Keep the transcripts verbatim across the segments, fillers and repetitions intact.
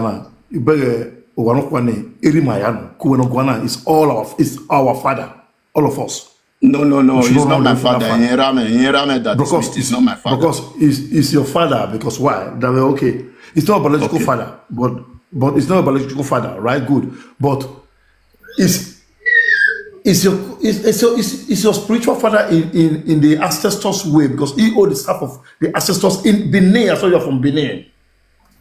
Ghana, you beg, eh, Owanokwane, Eri Mayano, Kuweno Gwana is all our, is our father, all of us. No, no, no, You should he's not not run my away from that father. father. He ran me, he ran me that Because Smith. He's it's, not my father. because it's, it's your father. Because why? That way, okay. It's not a biological Okay. father, but, but it's not a biological father, right? Good. But it's, it's your, it's, it's your, it's, it's your spiritual father in, in, in the ancestors way, because he owed the staff of the ancestors in Benin. I saw you're from Benin.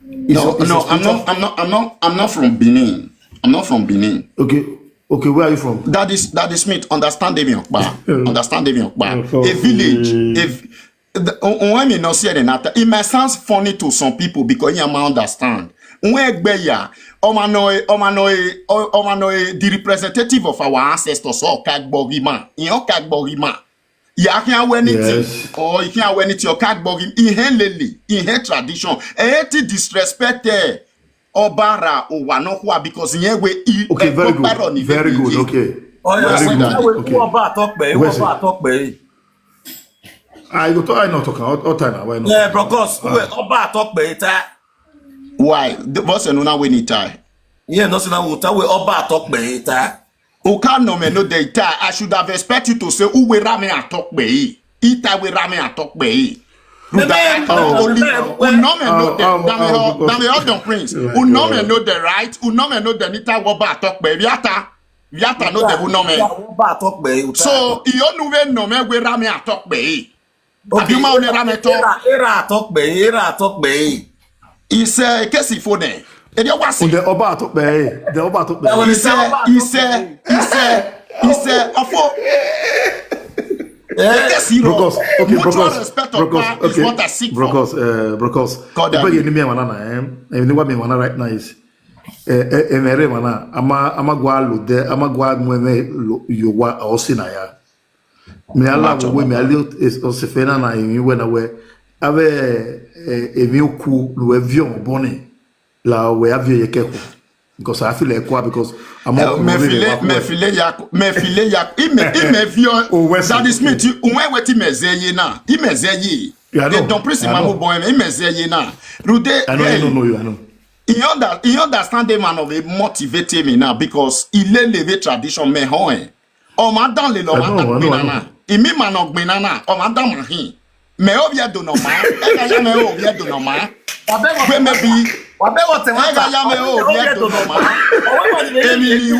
It's No, your, it's no, your I'm spiritual not, I'm not, I'm not, I'm not from Benin. I'm not from Benin. Okay, okay, where are you from? That is, that is Smith. Understand me, Okpa. Understand me, Okpa. Of course, A village. eh, A v- the- when me not see any matter, it might sound funny to some people because you might understand. When Egbeya, Omanoe, Omanoe, O- Omanoe, the representative of our ancestors, or Kagbogima, you know Kagbogima. You can't wear anything, Yes. or you can't wear anything, or Kagbogim, in her lily, in her tradition, and he disrespect her. Obara Owanokwa because in her way, he Okay, very good. Very good. Okay. Oh, yeah, Very so good. that way, Okay. who about talk, babe? Who Where's it? About talk, babe? I go talk. I not talk. All, all time. Why not? Yeah, because who about talk, babe? Ta? Why? The boss and una when he tie. Yeah, no, so now we'll tell we about talk, babe. Ta? Uka no me no dey tie. I should have expect you to say who we rame and talk be. Ita we rame and talk be. Ebe- Only ebe- unome no Oh, oh, dey. Dame oh, ho, because dame ho don prince. Oh my Unome God. No dey, right? Unome no dey. Nita wo ba talk be. Viata. Viata no dey unome. Who about talk, babe? Ta? So iyonu we no me we rame and talk be. Okay. Abima only rame talk. Era, era talk, babe. Era talk, babe. He say kesi phone. E dey wasi. The Oba talk be. The Oba talk be. That one He is say, Oba he talk say, be. He say, he say, Ofo. Eh, Yes, you know, Brokos, okay, mutual Brokos, respect of Brokos, man is okay, what I seek for. Brokos, uh, Brokos. God The damn beg it. enemy and one, eh? Enemy what me one right now is, eh, eh, eh, mere one. Ama, ama gwa lo de, ama gwa mwe me lo yo wa o sinaya. Me ala Macho, we me macho. ali is o se fena na enemy we na we. Ave, eh, enemy ku lo e vion boni. La we avio ye ke ku. Because I feel like kwa because I'm Eh, all me over file, the me file ya, me file ya, ime, ime vio. Oh, West That is me Africa. Too. Unwe weti me zeye na, ime zeye. Yeah, I They know. don't press I my know. Boy, ime zeye na. Rude, I know hey, you don't know you. I know. He under, he understand the man of a motivate me now because he le leve tradition me ho eh. O ma dan le lo I ma know, dan I know, gbin I na know. na. Imi ma no gbin na na. O ma dan ma hin. Me o via do no ma. E ga ya me o via do no ma. Wabego Gbe me bi. wabego te E ga ya me o via do no ma. Emi ni u.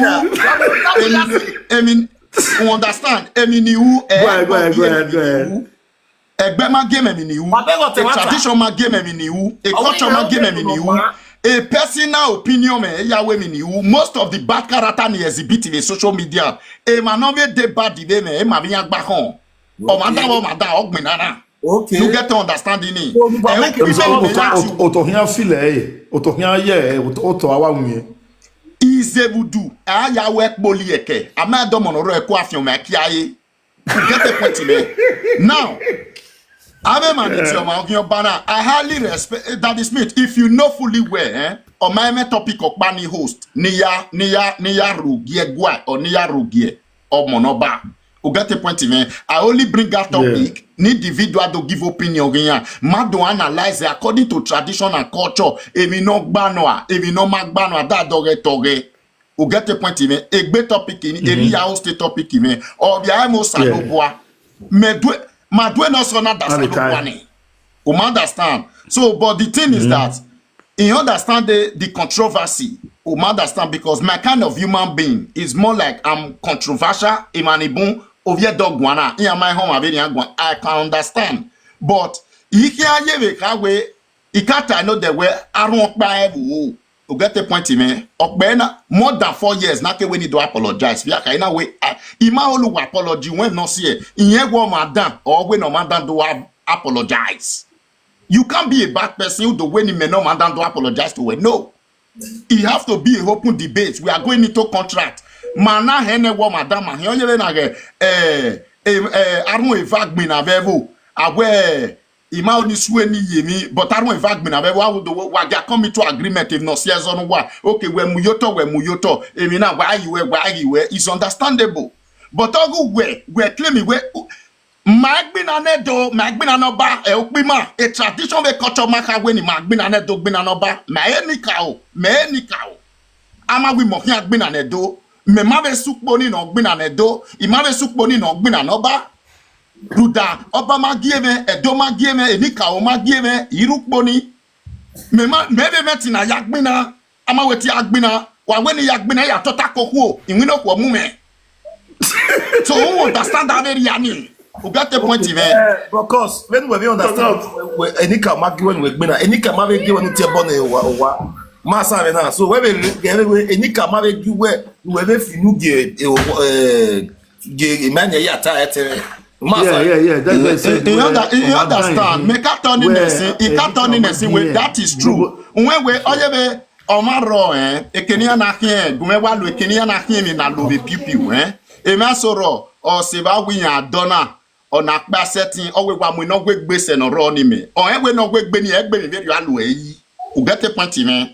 Emi, emi, you understand? Emi ni u. Eh, Go ahead, go ahead, go emi ahead, ni go ahead. U. Egbe ma game emi ni u. Wabego te A wata. tradition ma game emi ni u. A Awo culture emi ma o game via emi do ni no u. ma. A personal opinion me ya we mi ni u. Most of the bad character ni exhibit in social media. E ma no ve de bad ve me. E ma vi ya gba hon. O ma da, o ma da, o gbin na na. Okay. You get to understand ni. So, but Eh, make o it gbin sound na Oto na. oto oto hian feel eh. Oto hian ye eh. Oto oto awa unye. Izevudu. A ya we kpoli eke. A ma do mo no ro e ko afion me ki aye. You get the point me. Now, Ave man, it's your mouth, your banner. I highly respect eh, Daddy Smith. If you know fully well, eh, or my main topic of Bani host, Niya, Niya, Niya Rugie Gua, or Niya Rugie, or Monoba. You get the point, man. I only bring that topic. Need individual to give opinion. Here. Ma do analyze it according to tradition and culture. If you no gbanoa, if you no magbanoa, that doge toge. You get the point, man. A great topic in area host a topic, man. Or the imo salobwa. Me do, ma do no so na that Not the salobwa time. ni. You understand? So, but the thing is that he understand the, the controversy. You understand? Because my kind of human being is more like I'm controversial, Imanibun, Ovie Dogwana, in my home, I can understand. But he can't ye we, he can't I know the way I don't buy. You get the point, man. Okpena, more than four years, not when he do apologize. We are kind of way. Ima olu apology when no see. In ye go madam or when no madam do have apologize. You can't be a bad person who do when he may not madam do apologize to it. No. It have to be a open debate. We are going into contract. Mana hene wo madam he onye na ge eh eh eh arun evag mi na vevo. Awe ima oni sue ni yemi but arun evag mi na vevo. How do wa ga come into agreement if no see ezo no wa. Okay, we muyoto, we muyoto. Emi na wa yi we, wa yi we. It's understandable. But ogu we, we claim we ma gbina ne do, ma gbina no ba e okpi ma a tradition we culture ma ka we ni ma gbina ne do, gbina no ba ma enika o, ma enika o. Ama wi mo hia gbina ne do. Me ma ve sukpo ni no gbina ne do. I ma ve sukpo ni no gbina no ba. Ruda oba ma gi eve, edo ma gi eve, enika o ma gi eve, irukpo ni. Me ma me ve me ti na ya gbina. Ama we ti agbina. Wa we ni ya gbina ya tota kokuo. Inwi no ko mu me. So who understand that very yani? You get the point, man. Eh, because when we understand, we enika ma gi when we gbina, enika ma ve gi when ti ebo ne wa wa. Ma sa ve na. So we we enika ma ve gi we we ve finu ge eh ge imanye ya ta ete. Ma Yeah, sa yeah, yeah. That's why I said You we- under- you we- understand? we- Make a turn in we- the same. He can't turn in the same way. That is true. When we all you be Omaro eh, ekenia na hie, gume wa lo ekenia na hie mi na lo be piu piu eh. E ma soro o se ba wi ya dona. O na pa setting o we wa mu no gbe gbese no ro ni me. O e we no gbe gbe ni e gbe mi very alu e yi. You get the point, man.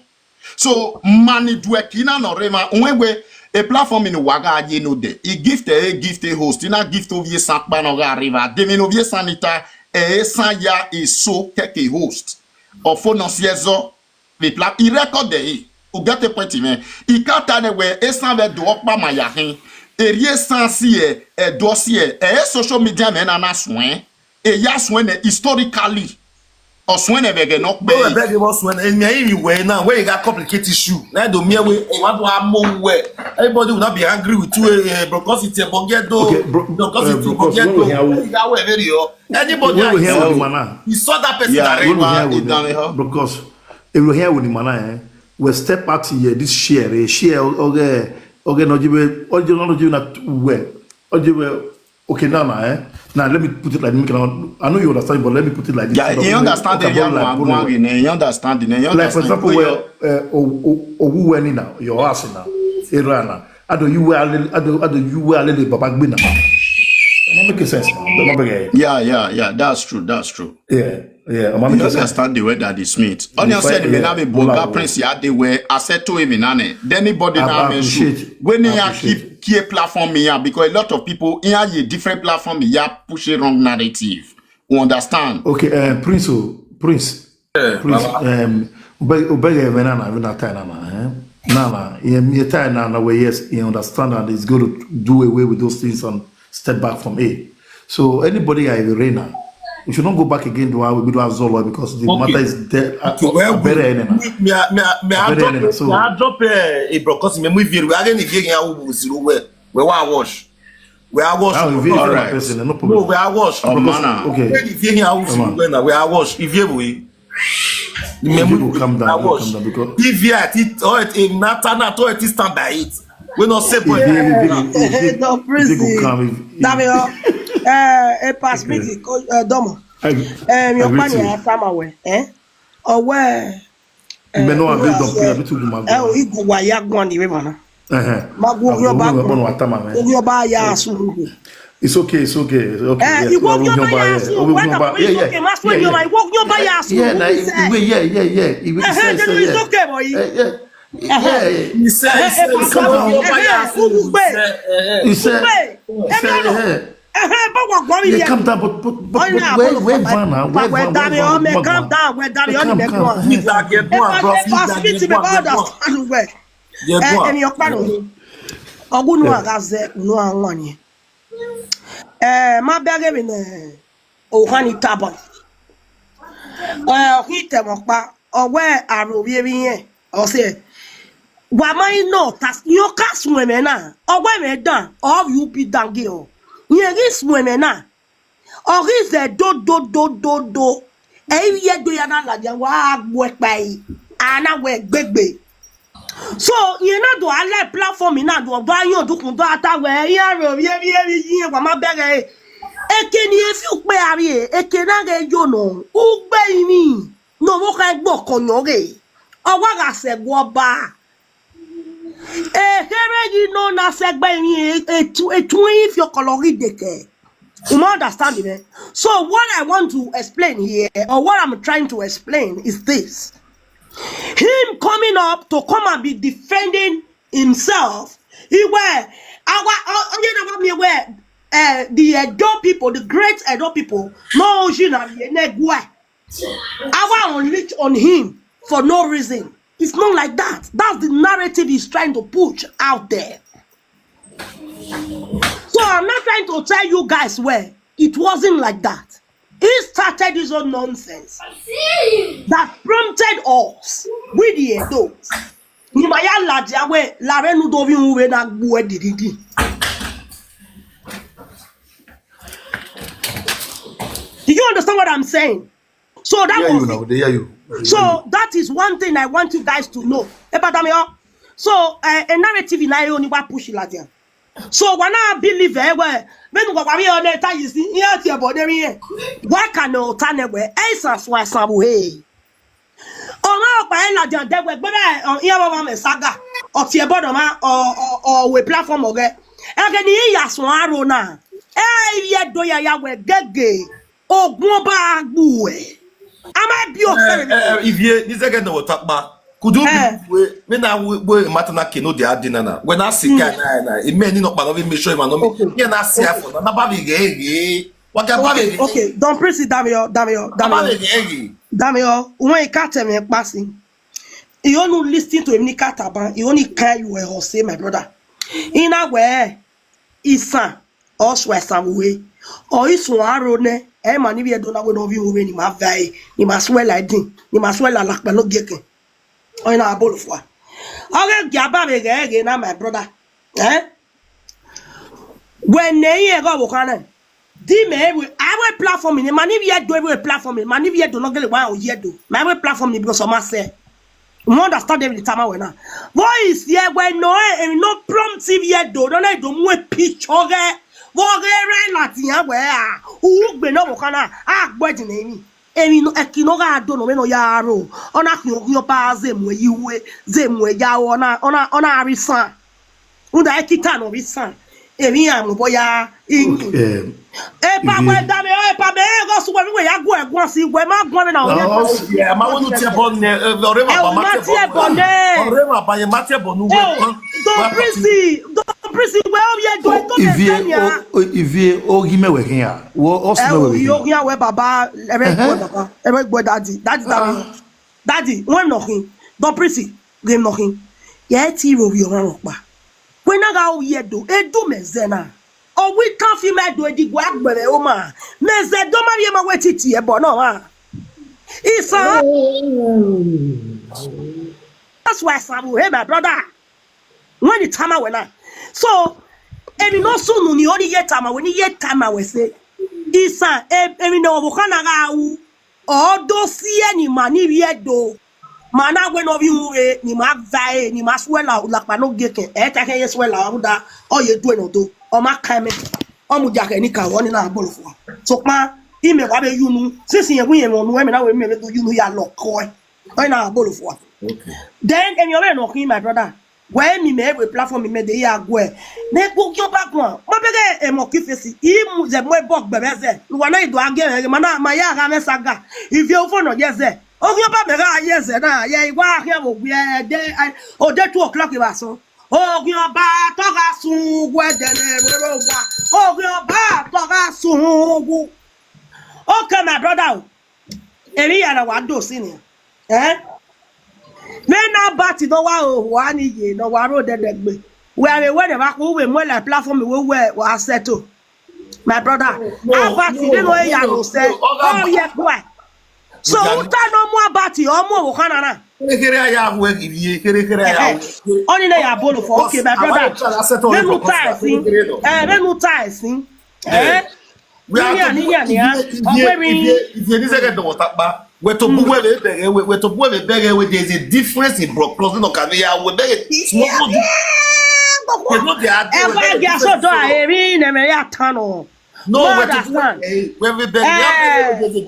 So money do e kina no re ma when we a platform in waga ye no de. E gift a gift a host. Ina gift of ye sakpa no ga river. De mi no ye sanita e san ya e so keke host. Ofo no siezo. The pla e record de e. You get the point, man. E can't tell we e san ve do okpa ma ya hin. E rie san si e, e do si e. E social media men ana swen. E ya swen e historically. O swen e vege no No, I pe. beg you, boss. When and me, you were now, where you got complicated issue. Now, do me, we, eh, what do I move where? Everybody will not be angry with you, eh, eh, because it's a bonge do. Okay, bro- Because eh, it's a because bonge we do. will hear- Where you got where, video. Anybody We will that hear is- with the mana. You saw that person Yeah, direct. We will hear It with done it, huh? the- because if you hear with the mana, eh, we step out here. This share, eh, share, okay, okay, no, you will, or you know, you not well, or you will. Okay, now, now, eh? Now let me put it like this. I know you understand, but let me put it like this. Yeah, So you that we understand the talk about young like, one, one, you know, you understand the you like for understand example, the where uh, Owu- Owu Wenina, your house now, Irana. I do you well, I do I do you well, the Baba Gbina. It no make sense now. Dem no beg. Yeah, yeah, yeah. That's true. That's true. Yeah, yeah. Ọmọ You mi just understand the way that this means. Honestly, Yeah, the way now be yeah. Boga Prince ya the way I said to even none. Then anybody I, now I mention appreciate. when I you appreciate. keep key platform me ya, because a lot of people in a different platform me ya push a wrong narrative. You understand? Okay, uh, Prince, oh, Prince, Prince. Um, obey, obey, eh, na na na tie na na. Eh? Na na. Ye, ye tie na na way, yes, he understand and he's going to do away with those things and step back from it. So anybody I arena, we should not go back again to how we do Azolo because the Okay. Matter is there. Uh, Okay, well, better enemy. Me, me, me, me, I Better drop, enemy. So me, I drop a bro because me, we view, we are going to view how we see where, where I wash. Where I wash. Now if you All are right. Person, no No, problem. where I wash. Oh, Because- man. Okay. When you view how we see Come on. where now, where I wash. If you we. You go calm down, you go calm down because- If you at it, or it, if not, not, or it is stand by it. We not say boy. If you, if you, if you, Don't if prison. you go calm, if, if, Damio, eh, eh, pass me Okay. the co- eh, domo. I, Eh, mi I o pa greet ni you. Atama we, eh? Owe. You may not have been eh, done prayer, be too good, my Eh, o brother. igu wa ya gwan ni we mana. Uh-huh. Ma gwo I'll yo go ba with gwan. Bono Atama, man. Gwo yo ba ya su. It's okay, it's okay, it's okay. Eh, Yes, iwo well, yo we ba buy ya it. su. We Wa buy ta it. ko ni Yeah, so ke yeah, ma so yo yeah. ma iwo yo ba ya su. Yeah, na, He said. Yeah, yeah, yeah, yeah. He Eh, said, eh, said, it's yeah. okay, boy. Eh, yeah. Uh-huh. Yeah. He said, he said, he said, Eh, "Oh, eh, yeah, eh, so Ugbe. eh, eh, eh." He said, Ugbe. he said, Emi eh, Eh, eh, ba wa gwan mi yeah, ye. Calm down, but but but, Oh, but yeah, where but- where but- Van now? Where but Van? Damio, Where me Van? calm down, where Damio, Calm, me calm. go on. Mister Get If One, I bro, say feed pass that me Get to me, One, I Get One. understand well. Get Eh, One. Emi Okpano. Ogu nu agaze, nu anwanye. Eh, ma bege mi ne. O hani taba. Eh, o hite mo pa. Owe aro wie wie yen. O se. Wa ma ino tas yo kas we me na. Owe me dan. O you be dan ge o. Yen ris we me na. Ọghi zẹ dododododo. Ẹi vwiẹ do ya na ladian wa gbuẹ kpai, a na wẹ gbegbe. So yen na do a lẹ platform na do do a yan dukun do a ta wẹ iran ro vie vie vie yin wa ma bẹghe. Eke ni e fi ukpe a vie eke na ghe yo no ugbe ini no wo kha gbo ko yan ghe. Ọ wa gha sẹ guọ ba. Ehere yi no na sẹ gbe rin etu etu yin fi ọkọlọ ghi deke. You might understand me. So what I want to explain here, or what I'm trying to explain, is this: him coming up to come and be defending himself. He were our uh, you know what me where uh, the Edo people, the great Edo people, no original negwe. Our unleash on him for no reason. It's not like that. That's the narrative he's trying to push out there. So I'm not trying to tell you guys where it wasn't like that. He started his own nonsense that prompted us with the Edo. Ni ma ya ladi awe la re nu do vi uwe na gbu e dididi. Do you understand what I'm saying? So that Yeah, was you it. Now, they hear you. So that is one thing I want you guys to know. Eba dami o. So uh, a narrative in Ioni wa push ladian. So when I believe eh we when we wa mi on eta yisi iya ti ebo de mi eh. Wa ka no ta ne we e sa so asan bu he. Ona opa e ladian de we gbe be on iya wa me saga. O ti ebo do ma o o o we platform oge. Ege ni iya so aro na. E ye do ya ya we gege. Ogun ọba agbu e. A ma bi o Eh, fere. eh, if you this again no talk back. Could you Eh. be we me na we we matter na kino de adina na. When I see guy na na e me ni no pa no be make sure man no me. Okay. Me na see for na na ba bi ge ge. Wa ga ba bi Okay, ge. okay. Don't press it, Damio, Damio, Ba bi Damio, ge ge. Damio. When you can't tell me passing, you only listen to him, Nikataban, you only can you will say, my brother. In a way, Isan, or Swasan way, or Isan Arone, eh, man, if you don't know what you will, you must die, you must well like din, you must well like Palo Geke. Or in a bowl of water. Okay, Gaba, again, my brother. Eh? When they hear go Wokana, di me we our platform in man if you do every platform in man if you do not get one or you do. My way platform in because of myself. You understand every time I went now. Voice here when no and no prompt if you do don't I do more picture. Wo ghe re lati yan we a. U gbe no Wokana. A gbe di na emi. Emi no eki no ga do no me no ya ro. Ona ki o yo pa ze mu e yi we. Ze mu e ya o ona ona ona arisan. Unda e kita no bi san. Emi ya mo boya. Eh, Epa we da me, epa me e go su we we ya go e go si we ma go me na o. Yeah, ma wonu tie bɔ ne, ɔre ma Ewo ba ma ma tie tie bɔ bɔ ne. Ɔre ma ba ye ma tie bɔ nu we. Don Prissy, Don Prissy we o ye do e to me Ivie, senya. o- o- Ivie, ogi me we ya. Wo o Ẹ sime ò we rí ya. Ogun Awẹ bàbá, ẹ bẹ gbọ́ bàbá, ẹ bẹ gbọ́ dadi, dadi dadi, dadi, wọ́n nọ hin, Don Prissy, wọ́n nọ hin, yẹ ẹ ti rò rí ọ̀rọ̀ rọ̀ pa, wọ́n náà ra oyè ẹ̀dọ̀, ẹ̀dọ̀ mẹ̀zẹ̀ náà, ọ̀wí tán fi mẹ́ẹ̀dọ̀ ẹ̀dìgbò àgbẹ̀rẹ̀ ó mà, mẹ̀zẹ̀ dọ́ má rí ẹ̀ máa wẹ̀ títì ẹ̀ bọ̀ náà wà. Ìsàn, that's why Samu, hey my brother, when the time I went on, so, emi no sunu ni oni ye time I when ye time I was say, Ìsàn, emi no wokana ga u, odo si eni mani ri edo, mana we no vi ure, ni ma va e, ni ma swela u lakpa no geke, e ta ke ye swela u da, o ye do e no do, o ma ka me, o mu ja ke ni ka wo ni na bolo fo. So pa, ime wa be yunu, sisi ye wi ye mo nu, emi na we me be do yunu ya lo ko e. O na bolo fo. Okay. Then, emi o be no kin, my brother. Where me me we platform me de ya gwe. Me go kyo ba kwa. Ma be ge e mo ki fesi. I mu ze mo e bok be be ze. Lu wa na ido age e ma na ma ya ga me saga. If you for no ye ze. O kyo ba me ga ye ze na. Ye wa ke wo gwe de. O de two o'clock ba so. O kyo ba to ga su gwe de ne ro wa. O kyo ba to ga su gu. Okay, my brother. Emi ya na wa do si ni. Eh? Me na bati no wa o wa ni ye no wa ro de de gbe. We are we ne ba ko we mo la platform we we wa settle. My brother, No, abati no, me no ya no, no se. no, Oga Oh ye kwa. So Oga uta no mo abati o mo wo kana na. Kere kere aya we Ivie, kere kere aya. Oni na ya bolo for, okay, my brother. Me no tie si. Eh, me no tie si. Eh? We are Niya, to niya, niya. If you, if you, if you, if you, this is the water bar. We to bu we be bere we, we to bu we be bere we. There is a difference in Brock Cross. No, can we are we bere small. They know they are. Ẹ bá jẹ sọ́dọ̀ àìrí ìnẹ̀mẹ̀ yà tán o. No, No, we that's to one. We we bere. Ẹ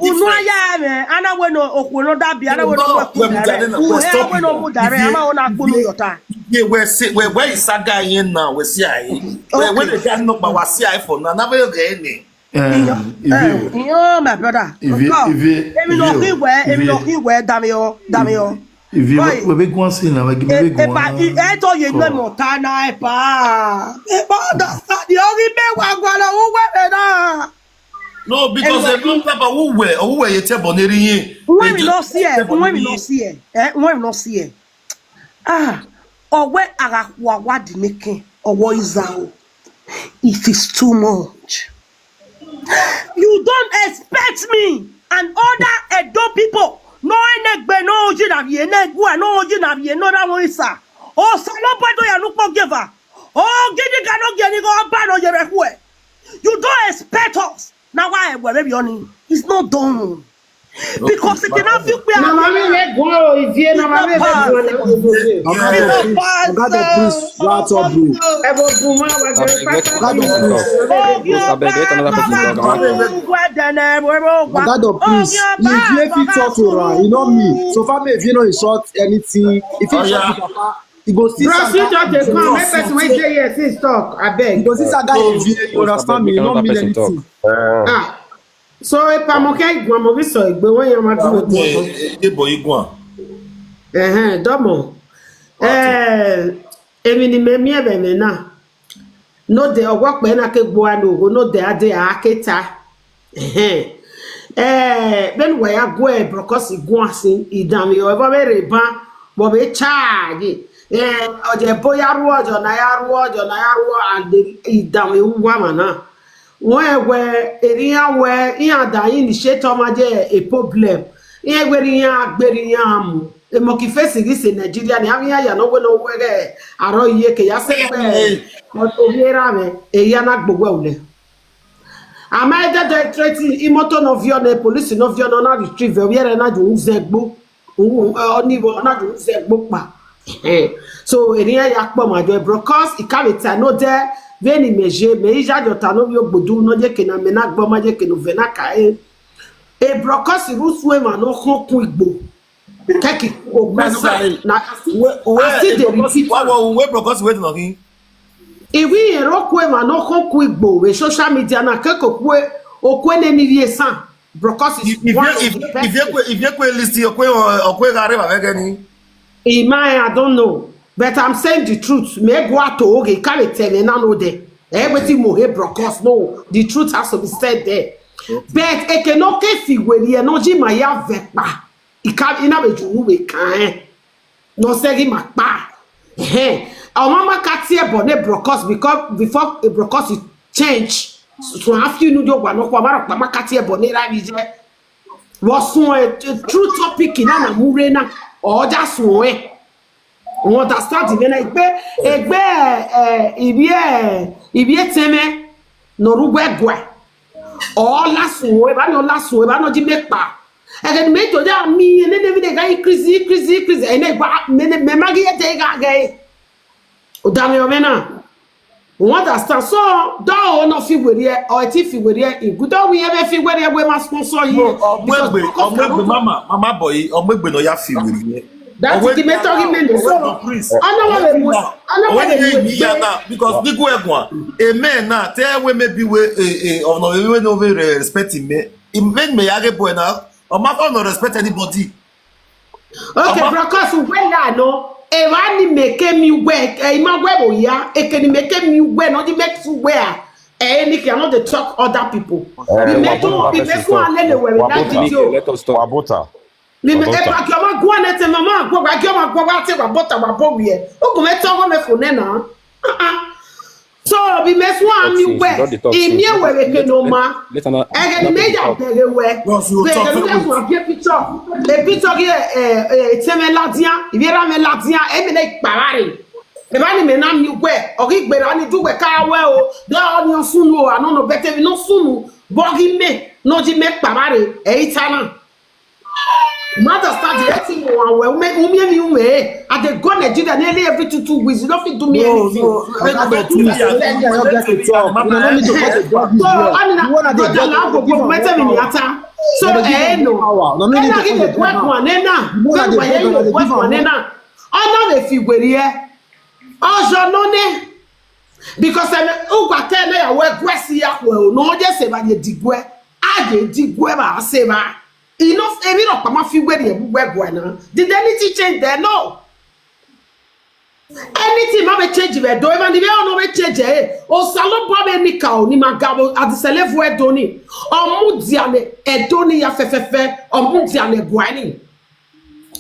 unu aya mẹ anáwó ní òkú ní dàbí anáwó ní òkú dàrẹ unu ẹ wẹ ní òkú dàrẹ ẹ máa wọn àgbọnọ yọta. Yeah, we see we we is saga yen now. We see aye. We we the guy no but we see aye for now. Na we get any. Um, Ivie, Ìyàn, my brother. Ivie, Nǹkan. Ivie, Èmi lọ Ivie, kí ìwẹ́, èmi lọ Ivie. Kí ìwẹ́, dàmí ọ, dàmí ọ. Ivie, Oi. we be go and see now. We be go. Epa, ẹ tọ́ yẹ inú ẹ̀ mọ̀ tá náà ẹ̀ pa. Ẹ bá ọ̀dà sáàdì orí mẹ́wàá gbọ́dọ̀ wọ́n wẹ̀rẹ̀ náà. No, because Anyway. They don't talk about who were or who were you tell Boneri. Wọ́n mi lọ sí ẹ̀, wọ́n mi lọ sí ẹ̀, ẹ̀ wọ́n mi lọ sí ẹ̀. Ah, ọ̀wẹ́ àràkù àwádìí ní kí ọ̀wọ́ ìzà o. It is too much. You don't expect me and other Edo people. No enegbe, no ojinabie, negua, no ojinabie, no ramoisa. O salopo do ya nupo geva. O gidi gano geni go ba no yere kue. You don't expect us. Now why we be on? It's not done. Because it cannot feel we Na are mami le gun o Ivie na mami le gun o. Oga Don Prince, Oga Don Prince, what up, bro? Ebo buma wa jẹ pata. Oga Don Prince, Oga Don Prince. If you fit talk to her, you know me. So far, me if you no insult anything, if you Oh, insult yeah. the papa, you go see Bros, you Saga. Just dey come. Make person wey dey here since talk. Abeg. You go see Saga if you, you understand me. You know me anything. Ah. So if I'm okay, I'm going to be so. Igbe wey yam adu. Hey, boy, you go on. Eh, domo. Eh, emi ni me mi ebe me na. No de owo pe na ke gbo anu ogo, no de ade aketa. Eh. Eh, ben we ya gwe brokosi gwa si idami o ebo be re ban, bo be charge. Eh, oje boya ru ojo na ya ru ojo na ya ru and idami uwa mana. Wọ́n ẹ̀wẹ̀ ènìyàn wẹ̀ ìyàdá yìí ní ṣé tọ́mọ jẹ́ a problem. Ìyẹn gbèrìyàn gbèrìyàn mú. Èmọ̀ kì í fèsì rí sí Nàìjíríà ní àwọn yàrá náà wẹ́nà owó rẹ̀ àrọ̀ iye kẹ̀yà sẹ́pẹ̀ òye rà rẹ̀ èyí àná gbogbo ẹ̀ wùlẹ̀. Àmọ́ ẹ dẹ́dọ̀ ẹ tírẹ́tì ìmọ́tò náà fi ọ̀nà pòlísì náà fi ọ̀nà náà retrieve ẹ̀ wíyẹ̀rẹ̀ náà jù ń zẹ́ gbó. Òun ọ̀nìwọ̀ náà jù ń zẹ́ gbó pa. So ènìyàn yà pọ̀ màjọ ẹ̀ because ìkàwé tí a náà dẹ́ bẹ́ẹ̀ ni mẹ̀jẹ̀ mẹ̀ ìyá àjọ ta náà yóò gbòdú náà jẹ́ kìnnà mẹ̀ náà gbọ́ má jẹ́ kìnnà vẹ̀ náà kà é. Èbrọ̀kọ́sì rúṣùwẹ̀ mà náà kún kún ìgbò. Kẹ́kì ògbẹ́sà na àti dèrè títà. Wá wọ òwe Brokosi wẹ́ẹ̀dì náà kí. Iwi ero kwe ma no kon kwe gbo we social media na ke ko kwe okwe ne ni vie san. Brokos is If one you of if the if best. you kwe if you kwe list you kwe kwe gare ba vegani. In my, I don't know. But I'm saying the truth. Me go out to okay, can't tell me none of them. Everything mo he brokos. No, the truth has to be said there. But e ke no ke fi we ye no ji ma ya vepa. I can't in a way you we can. No say him a pa. Hey, our mama can't see a bonnet brokos because before a brokos is change. So I feel no joke no kwa mara pa ma can't see a bonnet right here. What's one true topic in a murena or just one. Wọ́n understand mi na egbe egbe eh, ibi eh, ibi eteme no rugbe gwa. Or last one, ba no last one, ba no di mepa. Ege ni me to ja mi ne ne mi de ga increase increase increase ene gba me ne me magi e te ga ga. O da me o me na. Wọ́n understand. So do o no fi were e or ti fi were e. Good o we e fi were e we ma sponsor you. Omwegbe omwegbe mama mama boy omwegbe no ya fi were. That is the mentor him name. So Prince. I know what we must. I know what When we you must. Hear now because nigu egwa amen na tell we maybe we eh eh ono we no we respect him. Him men me yage boy na. O ma no respect anybody. Okay, because we la no. E wa ni make me we. E ma we bo ya. E ke ni make me we. No di make to where. E ni ke no dey talk other people. Eh, Bi me to Wabota, bi me person so talk. Ale le we na Wabota. video. Let us talk. Wabota. Mi me Wabota. epa ki ọmọ gwa ne te mama gwa gwa ki ọmọ gwa gwa te Wabota wa bo wi e. O ko me to go me fo ne na. Uh-uh. So bi me so a mi Since we. you don dey talk E since, mi e let- we ke let- no let- ma. let another- E ke ni another me person ya talk. bere we. Because you Be talk ke very ni well. mo a picture. E picture ke eh eh te me la dia. Ibi ra me la dia. E mi le pa wa re. E ba ni me na mi we. O ki gbe ra ni du we ka we o. Do o ni o sunu o. Ano no bete mi no sunu. Bo gi me. No ji me pa wa re. E itana. Mother start the thing one well. Me, me, me, me. I dey go Nigeria nearly every two two weeks. You don't fit do me No, anything. no, I no, dey no, do no, that. no, Then no, I no, get no, it up. no, You know, me to get it up. no, So, I mean, You wanna but get then I go it, go give meet am me power. Ata. So, You wanna give eh, am no. Power. No, no, Then need I to get get the work power. One, then now. You wanna When get we power, get give work am one, then power. now. Honor the figure here. Ojo no ne. Because I'm who got tell me I work west here. Well, no, just say by the digwe. I did digwe ba say ba. You know, if you don't come off figure here, we work one. Did anything change there? No. Anything ma be change we do, even the way no be change eh. O salo bo be ni ka o ni ma ga bo at the level we do ni. O mu dia ne e do ni ya fefefe, o mu dia ne gwa ni.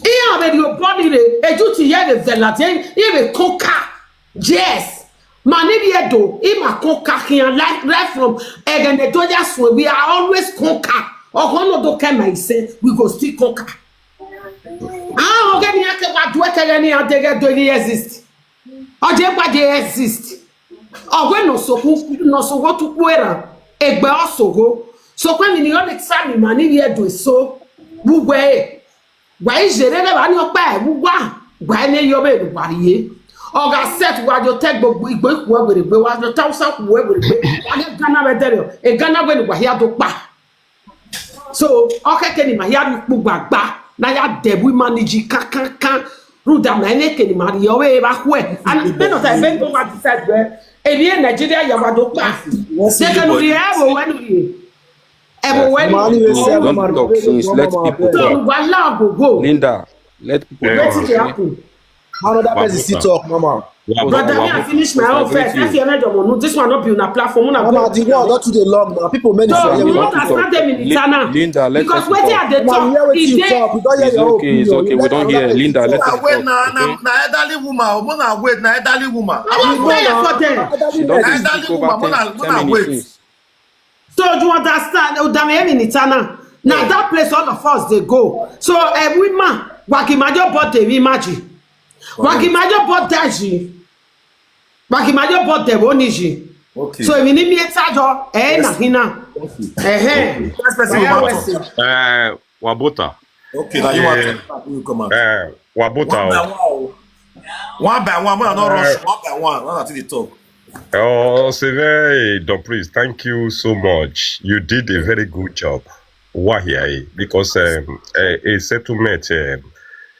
Iya be di o bo ni re, e ju ti ye be vela te, e be conquer. Yes. Ma ni bi e do, e ma conquer here life life from again the do ya so we are always conquer. O ko no do ke ma ise, we go still conquer. Ah, okay, ni ake wa do ke ni ade ke do ni exist. Oje pa dey exist. Ogwe no soku no sogo tukwera. Egbe osogo. So kwa ni ni o le sami mani ye do so. Bugwe. Gwa ijere re ba ni opa e bugwa. Gwa ne yo be do gwa ye. Oga set wa jo te gbogbo igbo iku ogere gbe wa jo tausa ku ogere gbe. Wa ne gana be dere. E gana gbe ni gwa ya do pa. So okay ke ni ma ya ri pu gbagba na ya de we manage kan kan kan. Ruda na ene ke ni ma ri o we ba ku e. And me no ta be to ma decide be. E bi Nigeria ya wa do pa. Se ke no ri e wo we no ri. E wo we no. Mani we say Don't mama. Talk since, let people So talk. Wa la go go. Linda, let people Wetin talk. dey happen? Another person still talk, mama. Yeah, Brother, me I finish my own first. If you make your money, this one not be on a platform. Una Mama, go. The world not too dey long now. People many So for you here. want to start them in Li- Itana? Linda, let Because us wetin talk. I dey Mama, we talk, hear wetin e you dey. talk. We don hear It's your okay, we opinion. don Let hear. another Linda, let Na us wait talk. na na Okay? na elderly woman. Mona wait na elderly woman. I wan fire for them. Another She thing. don Elderly dey speak over woman. Mona ten, mona ten wait. minutes. So you understand? Udame emi ni Itana. Na that place all of us dey go. So every man, wakimajo bought the imagine. Wakimajo bought daji. Wakimajo bought the oniji. Okay. So emi ni mi etajo, eh, na hina. Eh, eh. Next person Why will I talk. say? Uh, Wabota. Okay, now you Yeah. want to come out. Uh, Wabota. One by one. Oh. One by one. Mona no rush. One by one. One until they talk. Oh, Seve, Don Priest, thank you so much. You did a very good job. Why here? Because um, a, a settlement, um,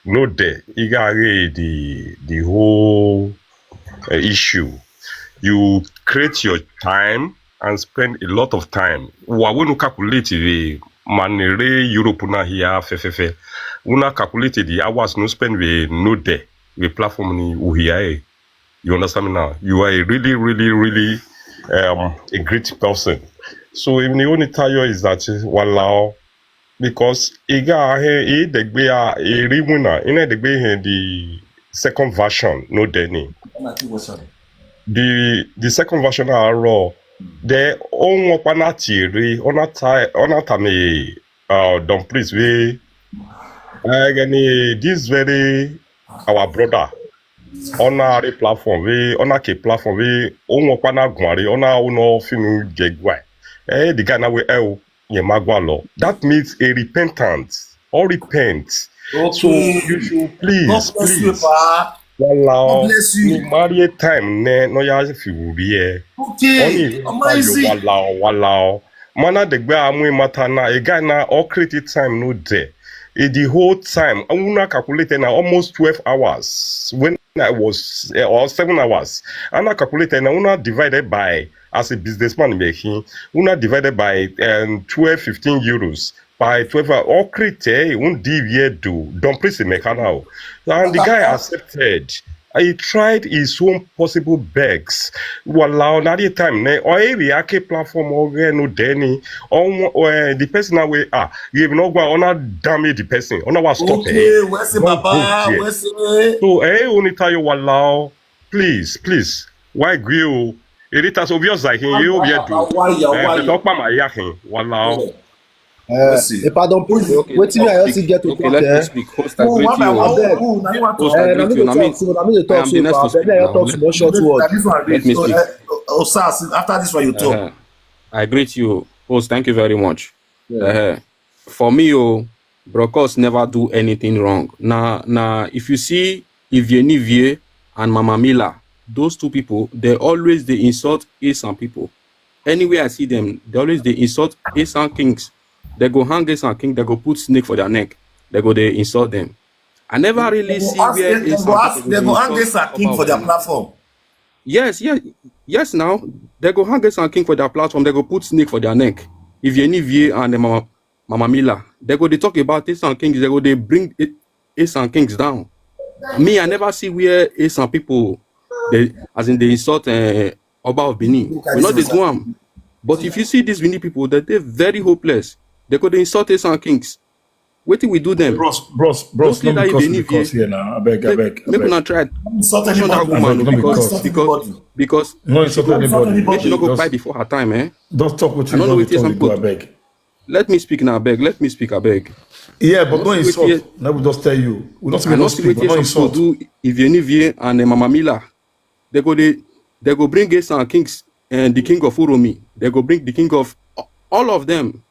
no de igare the the whole uh, issue. you create your time and spend a lot of time. Wa we no calculate the manere Europe na here fefefe. We na calculate the hours no spend we no there. We platform ni we here. You understand me now? You are a really, really, really um, a great person. So even the only tell you is that walao, because iga he e degbe a eri winner in degbe he the second version no deni. The the second version are raw. The only one na theory on that time on that time uh, don't please we uh, this very our brother on our platform we on our platform we on one gwari on our own film gegwa. Eh, the guy now we eh yemagwalo. That means a repentance or repent. So Okay. You should please, God bless you, please. Pa. Walao. God bless you. Ni marry time ne no ya fi wuri e. Okay. Only Amazing. Walao, walao. Mana degbe amu matana a guy na all creative time no there. E the whole time una calculate na almost twelve hours when I was uh, or seven hours. Ana calculate na una divided by as a businessman making una divided by um, twelve, fifteen euros by twelve hours. All create eh, un di year do don please make now. And the guy accepted. He tried his own possible begs. Walao na the time ne or area ke platform or no deni or uh, the person that way ah you have not go on damage the person on our stop Okay, where's the Baba? Where's the So eh only tell you walao, please please why grill? It is obvious like him you be do. Why you Eh, why but talk about my yakin walao. Uh, Let's see. If I don't put Okay, wetin me I let's just speak. Get to Okay, talk let me eh. speak. Host, Oh, agree what to you. about I mean, oh, now you want to Host, Eh, agree na to me you. dey I mean, talk so na me dey I talk am so the next but to speak abeg na you now. talk small short Let, word. This one reach. let me So, speak. uh, oh, Sars, after this one you talk. Uh-huh. I greet you, host. Thank you very much. Yeah. Uh-huh. For me, oh, Brokos never do anything wrong. Now, now, if you see Ivie Nivie and Mama Mila, those two people, they always they insult Esan people. Anywhere I see them, they always they insult Esan kings. They go hang Esan king. They go put snake for their neck. They go they insult them. I never really see where They go Esan ask, people they go insult hang this king Oba for their of Benin. Platform. Yes, yes, yes. Now they go hang Esan king for their platform. They go put snake for their neck. Ivie Nivie and the Mama, Mama Mila, they go they talk about Esan kings. They go they bring Esan kings down. Me, I never see where Esan people, they as in they insult uh, Oba of Benin. We not they do am. But if you see these Benin people, that they very hopeless. They go they insult Esan kings. Wetin we do them? Bros, bros, bros, Don't not say that because you we dey cause here. Here now. I beg, I Make, beg, I make beg. una try Insult caution that anybody. woman Abeg, no be because cause. because because No insult Don't insult anybody. make she no go anybody. Cry before her time, eh? Just talk what I you don't know want what to talk. Some Go, I people. beg. Let me speak now, beg. Let me speak, I beg. Yeah, but no Don't insult. speak Let me just tell you. We don't I speak, no don't see speak, but no wetin some people insult. Do Ivie Nivie and uh, Mama Mila. They go they they go bring Esan kings and the king of Uromi. They go bring the king of all of them.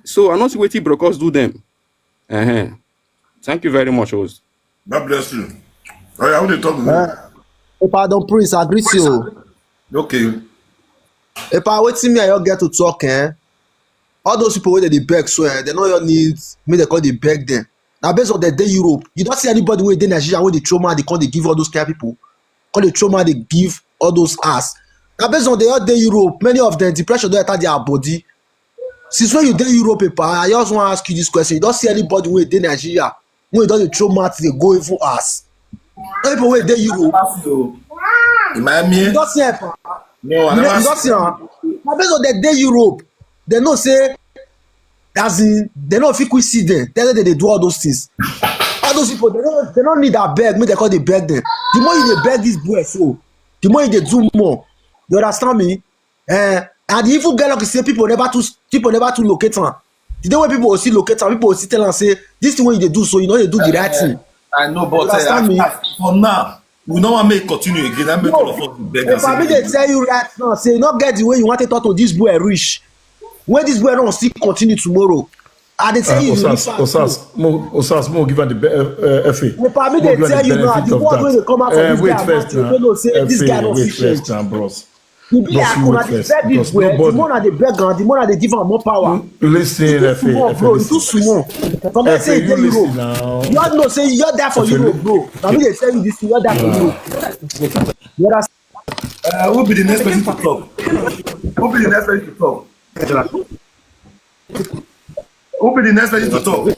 So I don't see wetin Brokos do them. Uh-huh. Thank you very much, host. God bless you. Oh, yeah, who they talk Eh, If I don't prince, I greet you. Okay. If I wetin me I just get to talk eh. All those people wey dey dey beg so eh, they no just need me they call dey beg them. Na based on the day Europe. You don't see anybody wey dey Nigeria wey dey throw mouth, they come dey give all those kind people. Come dey throw mouth, they give all those ass. Na based on the other day Europe, many of them depression don enter their body. Since when you dey Europe, eh, pa, I just wan ask you this question. You don't see anybody wey dey Nigeria wey don dey throw mouth, they go even ass. No people wey dey Europe. In Miami. You don't see am, pa. No, I You never don't see am. Na based on the day Europe, they know say as in they no fit quick see them. Tell them they dey do all those things. All those people they no they no need that beg. Make they call dey beg them. The more you dey beg this boy so, the more you dey do more. You understand me? Eh, and the evil get lucky say people never too people never too locate am. The day when people will see locate am, people will see tell am say this thing wey you dey do so you no dey do the right thing. I know, but Understand me? Uh, for now, we no wan make continue again. I make all No, of us beg and if I say, be dey tell you right now, say you no get the way you want to talk to this boy reach. When this boy don still continue tomorrow, I dey tell Uh, you, you Osas, reach out. Osas, mo, Osas, mo give am the be- uh, uh, F A. If I be Mo dey give am tell you now, benefit the of word that. Wey dey come out Eh, from this wait guy first mouth, you now. no know say this F A, guy no wait fit first change. now, bros. The be Just like una wait dey first, beg this because boy. The nobody. more una dey beg am, the more una dey give am more power. Listen, You too F A, small, F A, bro. You too listen. small. From there F A, say you you dey Europe. Listen now. You all know say you all die for F A, Europe, bro. Na me dey tell you this thing. You all die for Europe. You understand? Uh, who be the next person to talk? Who be the next person to talk? Who be the next person to talk?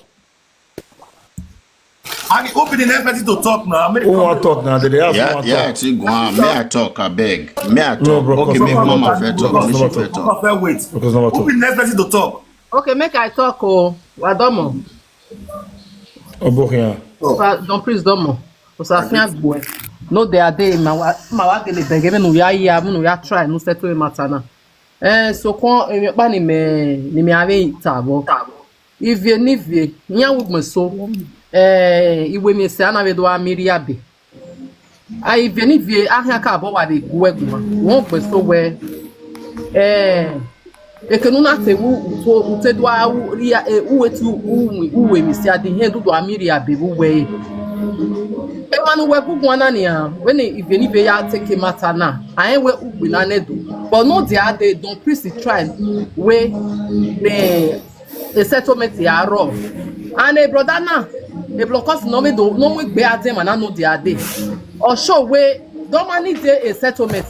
I mean, who be the next person to talk now? Make Who want talk now? They dey ask who Yeah, want yeah, talk. It's Guam. May I talk, I beg. May I No, talk? bro, Okay, cause make no, Mama no, fair talk. Make she fair talk. Fair wait. Because number Who two. be the next person to talk? Okay, make I talk. Oh, Wadomo. Obohian. Don't please, Domo. Osafia Gwe. No, they are there. Ma wa, ma wa gele bege. Me no ya ya. Me no ya try. No settle the matter na. Eh, so kon, eh, pa ni me, ni me ave tabo. Ivie ni vie. Nya wo gbe so. Eh, iwe mi se ana ve do amiri abe. A ivie ni vie, ahia ka bo wa de gwe gwe. Won gbe so we. Eh, ekenu na te wu uto ute do a u ria e u wetu u wi u we mi si adi hen do do amiri abe wu we. E manu we gugu ana ni a. We ni ivie ni vie ya take matter na. A en we ugbi na ne do. But no the other day, don't please try. We the a settlement ya ro. And a brother na a blockers no me do no we gbe ate man na no the other day. Or show we don't man need a settlement.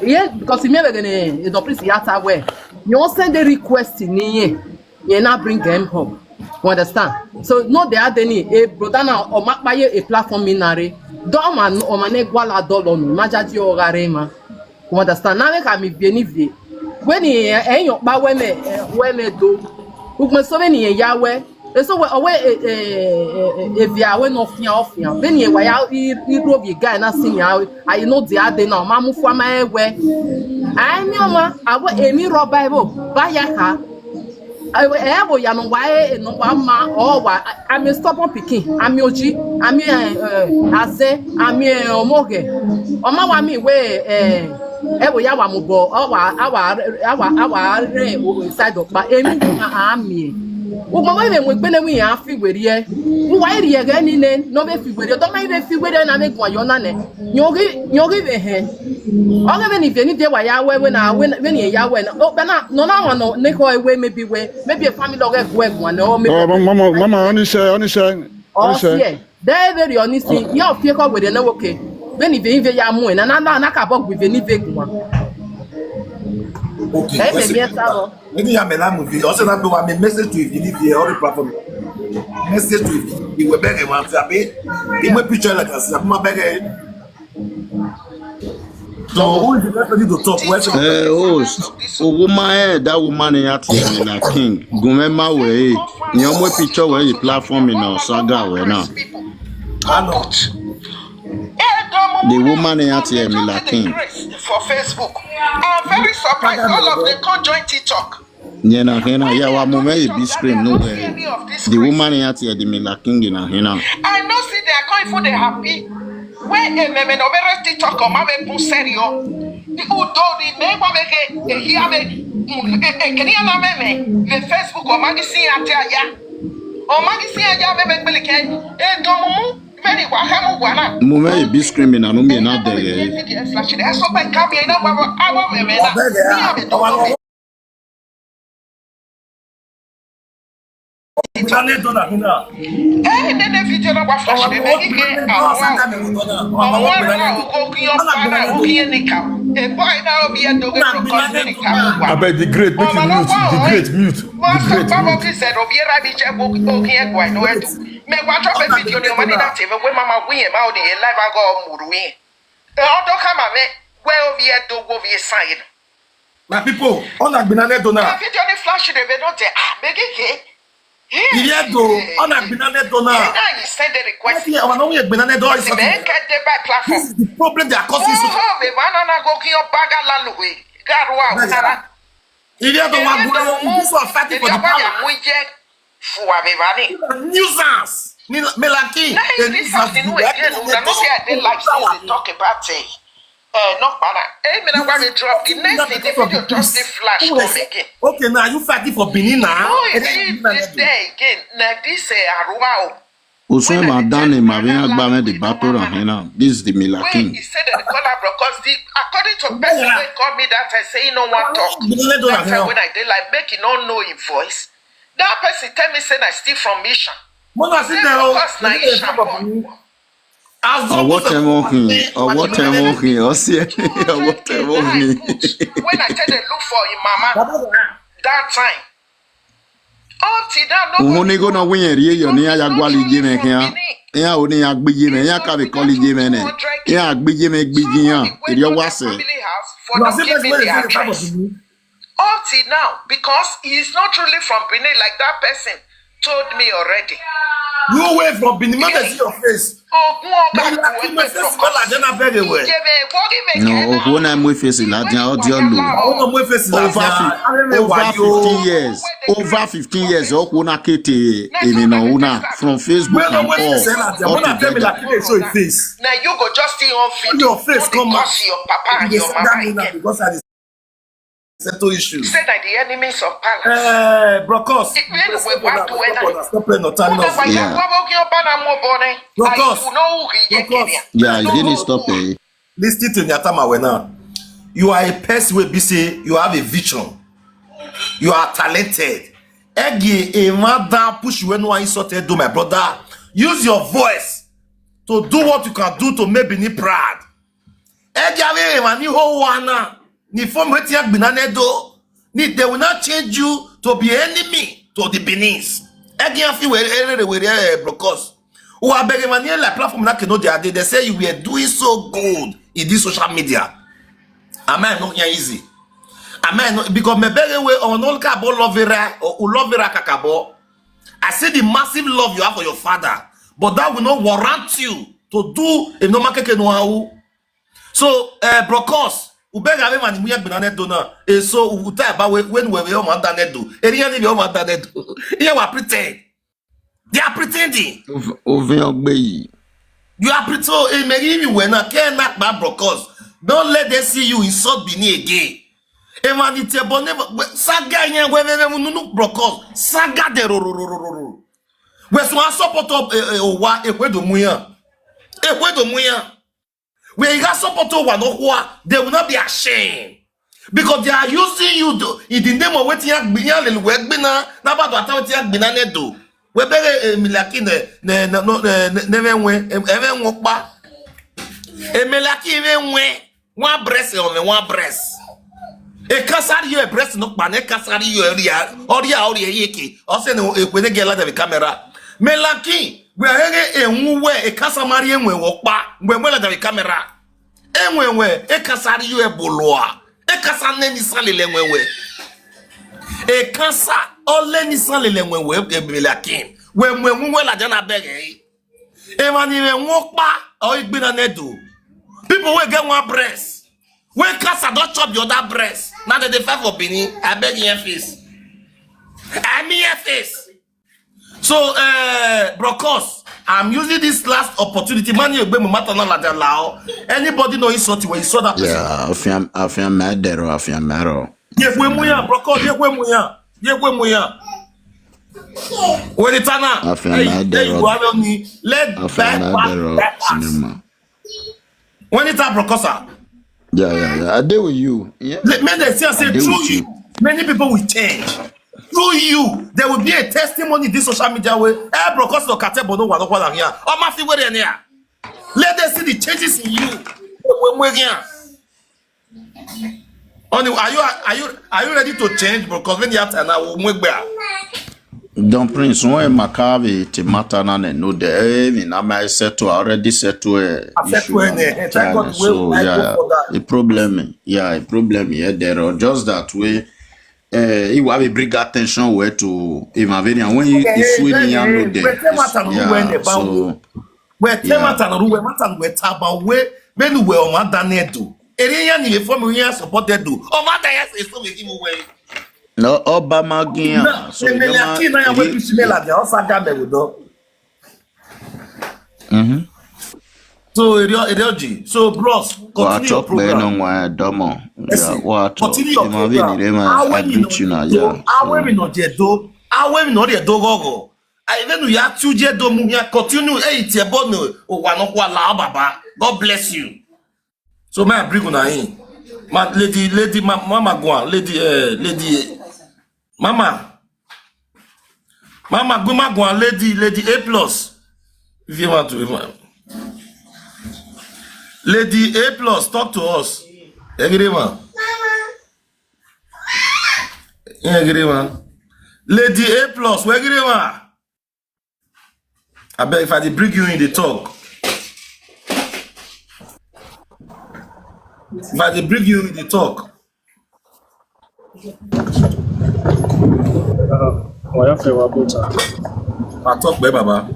Yeah, because he may be gonna a don't please yata we. You send the request in here. You now bring them home. You understand? So no the other day ni a brother na o ma pa ye a platform minare. Don't man o ma ne gwala dolo no. Maja di o gare ma. You understand? Now make am be ni vie. When he eh yo pa we me eh, we me do. Ugme so many ya we. E so we owe e e e e via we no fia ofia. When he wa ya i i do bi guy na senior. I know the other day now. Ma mu fu ama e we. Ai mi o ma awe emi ro Bible. Ba ya ka. Ewe ebo ya no wa e no wa ma o wa. I'm a stubborn pikin. I'm oji. I'm a aze. I'm a omoge. O ma wa mi we eh ebo ya wa mo bo o wa awa awa awa re o side of pa emi na ami. Ugbo we me mo gbe ne wi ya fi we rie. Wo wa rie ge ni ne no be fi we rie. Do ma be fi we rie na me gwa yo na ne. Nyogi nyogi be he. O ge be ni be ni de wa ya we we na we ni ya we na. O be na no na wa no ne ko we me bi we. Maybe a family of egwu egwu and all. Oh, mama, mama, mama, only say, only say, only say. There very honest. You feel called with the no okay. When if you ya mu na na na ka bog with any big one. Okay. Hey, me sabo. Maybe I'm a movie. Also, that do a message to if you need the other platform. Message to if you were begging one to a bit. In my picture, like I said, I'm not begging. So who is the next person to talk? Where's Eh, host. Woman, eh, that woman in Atiemi na king. Gumema we. Nyomwe picture we platform in our saga we now. Hello. The woman in Atiemi na king. For Facebook. I'm very surprised. All of them can't join TikTok. Nye na hena ya wa mo me bi scream no we. The woman ya ti edi me la king na hena. I know see they are going for the happy. Where a meme no very TikTok or mame pun serio. The udo the me wa me ke e hia me e keni ana meme the Facebook or magazine atia ya. Or magazine ya me me pele ke e do mu mu very wa ha mu wa na. Mo me bi scream na no me na de. Flash de so pe ka bi na wa wa awa meme na. Me a be do. Internet don na hina. Eh, nene video na wa flash de me ni ke awa. Awa na uko kiyo para ukiye nika. E boy na obi e doge to ko ni ka. Abeg, the great, make you mute. The great, mute. The great, mute. Ki se obi e rabi je bo okiye gwa no edu. Me wa drop a video ni o mani na te me we mama wi e ma o ni e live ago muru wi. E odo kama me we obi e do wo bi e san. My people, on a binane dona. Video ni flash de be no te. Ah, begin ke. Iye do, on a binane dona. Now you send the request. Yeah, I know we binane dona is something. They can they buy platform. This is the problem they are causing. Oh, me banana go kiyo baga la luwe. Garwa utara. Iye do wa go. This one fighting for the power. Fua me vani. Nuisance. Ni me la king. Na his nuisance. Inu again, una no say I dey like say they talk about eh. Eh, no para. Eh, me na wa me drop the next thing the video just dey flash come again. Okay, now you fighting for Benin now. No, it is this day again. Na this eh Arua o. Osun ma done ma be agba me the battle and hena. This is the Mila King. He said that the caller because the according to person wey call me that I say he no wan talk. That time when I dey like make he no know him voice. That person tell me say na still from mission. Mona sit there. Of course, na Isha. Ọwọ́ tẹ wọ́n hìn, ọwọ́ tẹ wọ́n hìn, ọsẹ, ọwọ́ tẹ wọ́n hìn. When I tell them look for him mama that time, up till now, nobody. Òhun ní kó náà wíyẹn rí èèyàn ní ayagwali jẹ mẹ kíá. Ìyá ò ní agbéjì mẹ, ìyá kàwé kọ́lé jẹ mẹ nẹ. Ìyá agbéjì mẹ gbéjì yàn, èrè ọwọ́ àṣẹ. You are still going to say the type of thing. Up till now, because he is not truly from Benin, like that person told me already. You were from Benin, make I see your face. Ogun ọba. Mẹ́rin àti mẹ́fẹ́ sí bọ́lá jẹ́ náà bẹ̀rẹ̀ wẹ̀. No, Ogun náà mú ìfèsì láti ọdí ọ̀lù. Àwọn ọmọ ìfèsì láti Over fif-, over fifteen years. Over fifteen years. Ogun náà kété èmi náà, una, from Facebook and all, all together. Now you go just see on video. Your face come out. Because your papa and your mama again. Because I settle issues. Say that the enemies of palace. Eh, Brokos. If you anyway, what do we know? Stop playing no time. Yeah. Brokos. Brokos. Yeah, you didn't stop it. Listen to Nyatama now. You are a person wey be say you have a vision. You are talented. Egi a mother push you when one insult do, my brother. Use your voice to do what you can do to make Benin proud. Egi ave ema ni ho wana. Ni form wetin agbina ne do. Ni they will not change you to be enemy to the Benin's. Egi afi we ere we ere Brokos. Who are begging money like platform na keno they are, they say you were doing so good in this social media. Am I not here easy? Am I not, because me beg away on all kabo lovera or lovera kakabo. I see the massive love you have for your father, but that will not warrant you to do a normal keke no how. So, uh, Brokos, ubega ave mani muya gbinane do na. E so uta ba we when we we o ma da ne do. Eri ya ni we o ma da ne do. Here we are pretend. They are pretending. Ov-, Ovin Ogbeyi. You are pretending. So, e meri mi we na ke na pa Brokos. Don't let them see you insult Benin again. E mani te bo never saga yen we we we nunu Brokos. Saga de ro ro ro ro ro. We so support up e wa e kwe do muya. E kwe do muya. Where you got support to one or they will not be ashamed. Because they are using you to, in the name of what you have been a little work bina, na ba do ata what you have been an edo. We bere milaki ne ne ne no ne ne we we pa. E milaki we we one breast on me one breast. E kasari you a breast no pa ne kasari you area or ya or yeke. O se no e kwe ne gela de camera. Milaki we ere e nwu we e kasamari e nwe wo pa. We we la de camera. Enwewe, e kasari yo e boloa. E kasa ne ni sale le enwewe. E kasa ole ni sale le enwewe, e bele akin. We mwe mwe la jana bege. E mani we won pa, o igbina nedo. People wey get one breast. When kasa don chop the other breast. Now they dey fight for Benin. I beg in your face. I mean your face. So, uh, Brokos, I'm using this last opportunity. Man, you be matter na la lao. Anybody know insult when you saw that person? Yeah, Afiam Afiam Madero, Afiam Mero. Ye kwe muya, Brokos, ye kwe muya. Ye kwe muya. When it's ana, Afiam hey, Madero. Hey, you have me. Let Afiam back, Madero back, back. Cinema. When it's a Brokosa. Yeah, yeah, yeah. I deal with you. Yeah. Let me they say, say through you, many people will change. Through you, there will be a testimony in this social media way. Eh, Brokosa no kate bono wa no kwa here. O ma fi were here. Let them see the changes in you. We we here. Only are you are you are you ready to change? Because when you have time now, we Don Prince, when Maccabi te matter na ne no de, eh, mi na my settle, already settle, eh, issue. So yeah, a problem, yeah, a problem here there. Just that way, eh, he will bring attention where to Imavenia when he is winning and no there. Yeah, so we te matter no we matter we taba we menu we o ma da nedo. Eri ya ni form we ya support do. O ma da ya se so we give we. No, Obama Gian. So Emele Akin na ya we bishimela de o sa ga me do. Mm-hmm. So eri eri oji. So bros, continue your program. No wa domo. Yeah, wa to. Continue your program. Awe mi no je do. Awe mi no je do. Awe mi no je do gogo. I even ya tuje do mu ya continue e tie bo no o wa no kwa la baba. God bless you. So may I bring una in. Ma lady lady ma, mama go on, lady eh, lady eh, mama. Mama go ma go on, lady lady A plus. If you want to if you want. Lady A plus, talk to us. Egirima. Egirima. Lady A plus, Egirima. I beg, if I dey bring you in the talk. If I dey bring you in the talk. Waya fẹ́ wa bó ta. I talk, bẹ́ẹ̀ bàbá.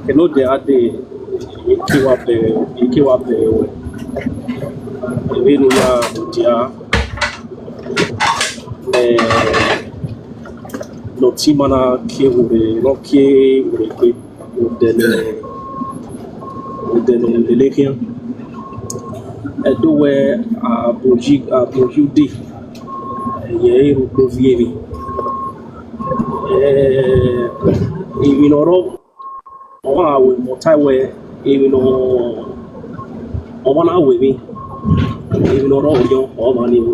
Keno de ade ike wa bẹ̀rẹ̀ ike wa bẹ̀rẹ̀ wẹ̀. Ebe nu ya dia. Nọtimana kie wure nọ kie wure pe udene udene udene kia. Edo wẹ aboji aboji de. Ẹyẹ erugbo vieri. Ìrìnà ọ̀rọ̀ ọmọ àwẹ̀ mọ̀tá wẹ̀ ìrìnà ọmọ náà wẹ̀ mí. Ìrìnà ọ̀rọ̀ ọ̀yọ́ ọmọ ni o.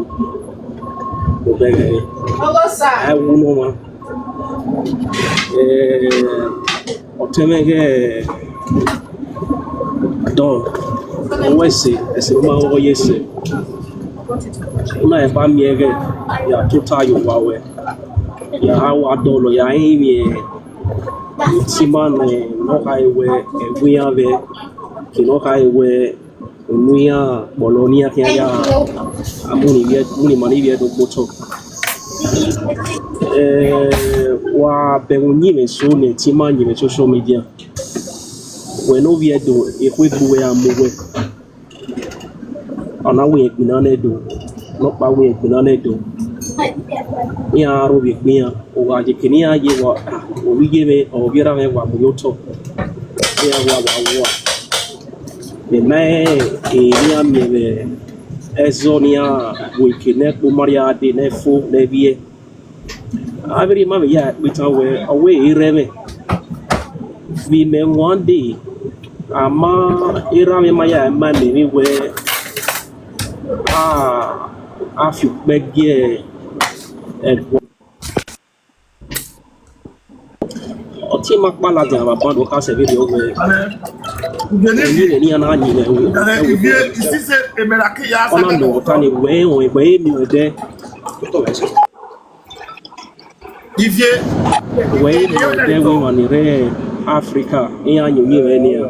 Kò bẹ̀rẹ̀ ẹ wú náà wá. Ọ̀tẹ́mẹ́gẹ́ dán ọwọ́ ẹ̀sẹ̀ ẹ̀sẹ̀ ló máa ń wọ́ yẹ̀sẹ̀. Ó náà ẹ̀ bá mi ẹ̀gẹ́ yà tó tá yòówá wẹ̀. Ya awa dolo ya imi e. Simane no ka ewe ewe ya ve. Kino ka ewe onuya bolonia kia ya. Amuni vie muni mani vie do boto. Eh, wa be unyi me so ne tima nyi me social media. We no vie do e kwe buwe amuwe. Ana we gbina ne do. No pa we gbina ne do. Ya ro bi gbin ya. O wa je kini ya ye wa. O wi ye me o bi ra me wa mu yo to. Ya wa wa wa. Me me e ni a me me. Ezo ni a we kine ku maria de ne fo ne vie. Aviri ma mi ya kpita we awe ire me. Mi me one day ama ira me ma ya ma mi mi we a a fi pe ge e. Oti ma pa la ja ba pando ka se video we. Ni ni ana ni le we. Ona no ta ni we o we mi o de. Ivie. Wee de we mani re Africa e anyo mi re ni a.